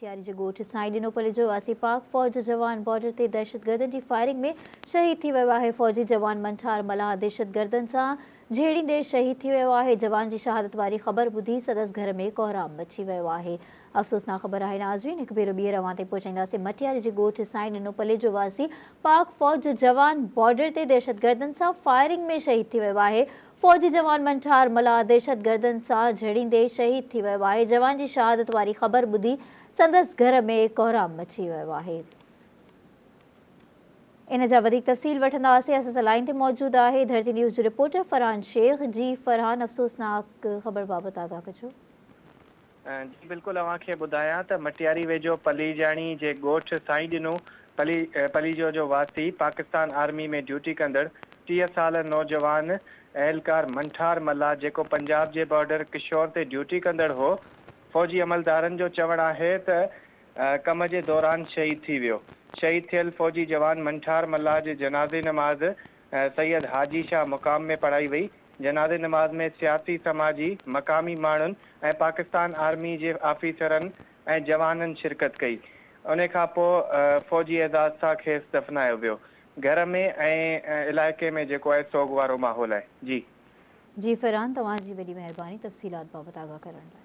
مٽياري جي ڳوٺ سائين ڏنو پليجو واسي پاڪ فوج جو جوان بارڊر تي دهشتگردن جي فائرنگ ۾ شهيد ٿي ويو آهي، فوجي جوان منٺار ملاح دهشتگردن سان جهيڙيندي شهيد ٿي ويو آهي، جوان جي شهادت واري خبر ٻڌي سندس گهر ۾ ڪهرام مچي ويو آهي. افسوسناڪ خبر آهي ناظرين هڪ ڀيرو ٻيهر اوهان تائين پهچائينداسين مٽياري جي ڳوٺ سائين ڏنو پليجو واسي پاڪ فوج جو جوان بارڊر تي دهشتگردن سان فائرنگ ۾ شهيد ٿي ويو آهي، فوجي جوان منٺار ملاح دهشتگردن سان جهيڙيندي شهيد ٿي ويو آهي، جوان جي شهادت واري خبر ٻڌي سندس گهر ۾ ڪهرام مچي ويو آهي. ان جا وڌيڪ تفصيل وٺنداسين اسان سان لائين تي موجود آهي ڌرتي نيوز جو رپورٽر فرحان شيخ جي فرحان افسوسناڪ خبر بابت آگاهه ڪجو. جي بلڪل اوهان کي ٻڌايان ته مٽياري ويجهو پليجاڻي جي ڳوٺ سائين ڏنو پلي پليجو جو واسي پاڪستان آرمي ۾ ڊيوٽي ڪندڙ 30 ساله نوجوان اهلڪار منٺار ملاح جيڪو پنجاب جي بارڊر ڪشور تي ڊيوٽي ڪندڙ هو فوجي عملدارن جو چوڻ آهي ته ڪم جي دوران شهيد ٿي ويو شهيد ٿيل فوجي جوان منٺار ملاح جي جنازي نماز سيد حاجي شاهه مقام ۾ پڙهائي وئي جنازي نماز ۾ سياسي، سماجي، مقامي ماڻهن ۽ پاڪستان آرمي جي آفيسرن ۽ جوانن شرڪت ڪئي. انهي کان پوء فوجي اعزاز سان کيس دفنايو ويو. گهر ۾ ۽ علائقي ۾ جيڪو آهي سوڳ وارو ماحول آهي. جي. جي فرحان توهان جي وڏي مهرباني تفصيلات بابت آگاهه ڪرڻ لاء.